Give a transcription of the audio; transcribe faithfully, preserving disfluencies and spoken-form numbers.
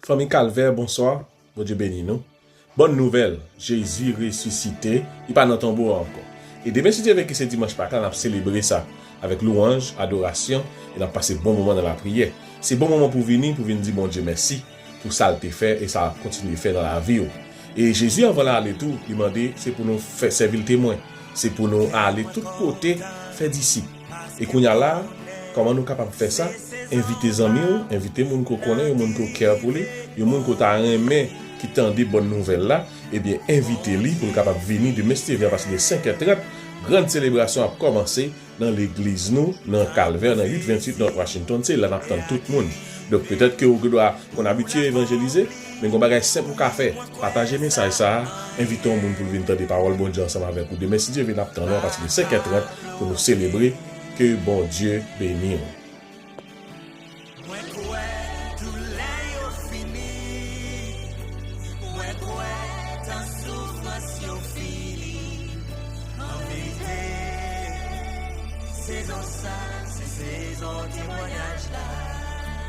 Fanmi Kalvè, bonswa. Bondye beni nou. Bòn nouvèl, Jezi resisite, li pa nan tonbo a ankò. E demen, si Dye vle, ki se dimanch Pak la, n ap selebre sa avèk lwanj, adorasyon, e n ap pase bon moman nan lapriyè. Se bon moman pou vini, pou vin di Bondye mèsi pou sa l te fè e sa l ap kontinye fè nan lavi w. E Jezi, anvan l ale tou, li mande se pou nou fè, sèvi l temwen. Se pou nou ale tout kote, fè disip. E kounye a la, kòman nou kapab fè sa? Envite zanmi w, envite moun ke w konnen, yon moun ke w care pou li, yon moun ke w ta renmen ki tande bòn nouvèl la, ebyen, envite li pou l kapab vini demen, si Dye vle, apati de senk è trant, grann selebrasyon ap kòmanse nan legliz nou, nan Kalvè, nan uit ventuit North Washington. Se la n ap tann tout moun. Donk, petèt ke w gen dwa konn abitye evanjelize, men gen yon bagay senp ou ka fè. Pataje mesaj sa a, envite yon moun pou l vin tande pawòl Bondye ansanm avèk ou demen. Si Dye vle, n ap tann nou apati de senk è trant pou nou selebre. Ke Bondye beni w. Mwen kwè doulè yo fini. Mwen kwè tan soufrans yo fini. An verite, sezon sa, se sezon temwayaj la.